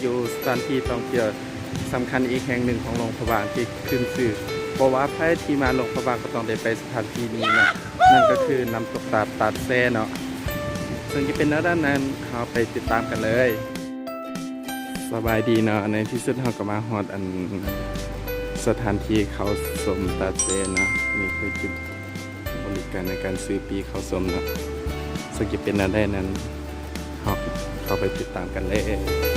ຢູ່ສະຖານທີ່ທ່ອງທ່ຽວສຳຄັນອີກແຫ່ງໜຶ່ງຂອງຫຼວງພະບາງທີ່ຂຶ້ນຊື່ ບໍ່ວ່າໃຜທີ່ມາຫຼວງພະບາງກໍຕ້ອງໄດ້ໄປສະຖານທີ່ນີ້ນະ ນັ້ນກໍຄືນ້ຳຕົກຕາດຕາດແຊເນາະ. ເຊິ່ງຈະເປັນແນວໃດນັ້ນ ເຮົາໄປຕິດຕາມກັນເລີຍ. ສະບາຍດີເນາະ ໃນທີ່ສຸດເຮົາກໍມາຮອດອັນສະຖານທີ່ເຂົ້າຊົມຕາດແຊເນາະ. ນີ້ຄືຈຸດ ບໍລິການໃນການຊື້ປີ້ເຂົ້າຊົມເນາະ. ເຊິ່ງຈະເປັນແນວໃດນັ້ນ ເຮົາເຂົ້າໄປຕິດຕາມກັນເລີຍ.